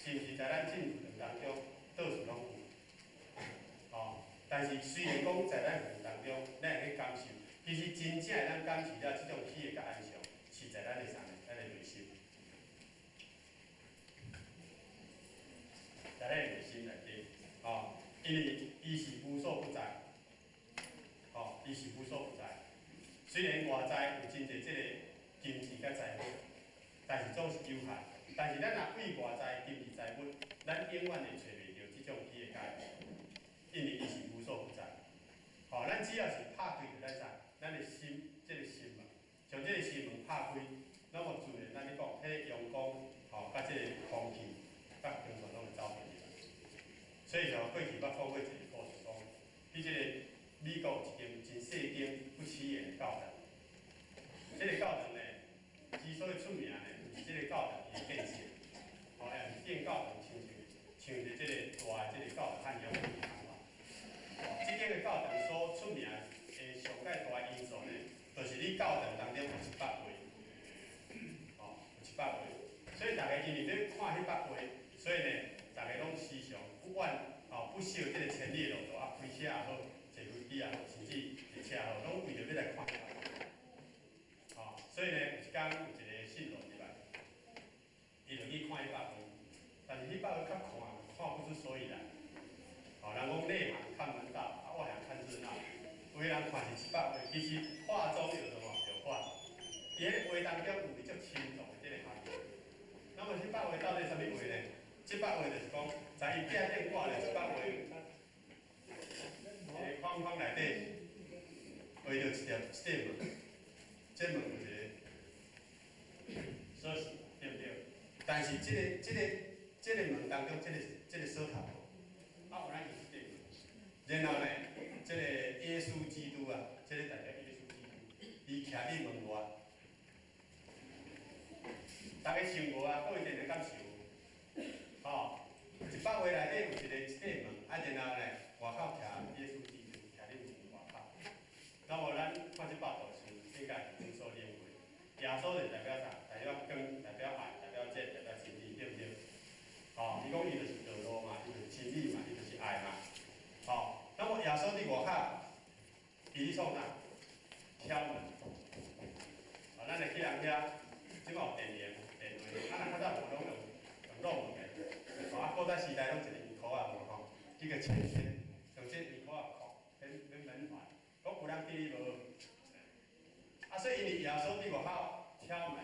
是毋是在咱進入當中，到處攏有？哦，但是雖然講在咱園當中，咱會去感受，其實真正會當感受了這種喜樂佮安詳，是在咱的啥呢？咱的內心，在咱的內心內底，哦，因為伊是無所不在，哦，伊是無所不在。雖然外在有真濟這個金錢佮財物，但是總是有限。但是咱若對外在金錢財物，咱永遠會揣袂著這種喜樂佮安詳，因為伊是無所不在。吼，咱只要是拍開著咱啥，咱的心，這個心嘛，將這個心門拍開，那麼自然咱咧講，彼個陽光，吼，佮這個空氣，佮全部攏會走進入來。所以像過去捌講過一個故事，講佇這個美國有一間真細間不起眼的教堂。這個教堂呢，之所以出名呢，毋是這個教堂伊的建設，吼，也毋是這間教堂親像像著這個大的這個教堂漢陽會仝款。這間的教堂所出名的上蓋大的因素呢，就是你教堂當中有一幅畫，吼，有一幅畫，所以大家因為咧看彼幅畫，所以呢，大家攏時常不管吼不惜這個千里的路途啊，開車也好，坐飛機也好，甚至坐車也好，攏為著欲來看彼幅畫。吼，所以呢，有一工有一個信徒入來，伊就去看彼幅畫，但是彼幅畫較看看不出所以然。吼，人講內行看門道，啊外行看熱鬧。有的人看是一幅畫，其實畫中有什麼？有畫。佇彼畫當中有足深重的這個含義。那麼這幅畫到底啥物畫呢？這幅畫就是講，在伊壁頂掛著一幅畫，一個框框內底畫著一條一塊門，這門有一個鎖匙，對毋對？但是這個門當中，這個鎖頭無，啊，有咱就是這門。然後呢，這個耶穌基督啊，這個代表耶穌基督，伊徛佇門外，大家想無啊？各位定定敢想？吼，一幅畫內底有一個一塊門，啊，然後呢，外口徛耶穌基督，徛佇門外口。那麼咱看這幅圖時，應該是有所領會。耶穌就代表啥？代表光，代表愛，代表這，代表真理，對毋對？吼，伊講伊就是道路嘛，伊就是真理嘛，伊就是愛嘛。吼，那麼耶穌佇外口，伊咧創啥？敲門。啊，咱會去人遐，這擺有電鈴、電話，啊，若較早無攏用用落門的。吼，啊，古早時代攏一個圓箍仔無吼，一個籤籤，用這圓箍仔叩，免免門環，講有人佇咧無？啊，所以因為耶穌佇外口敲門，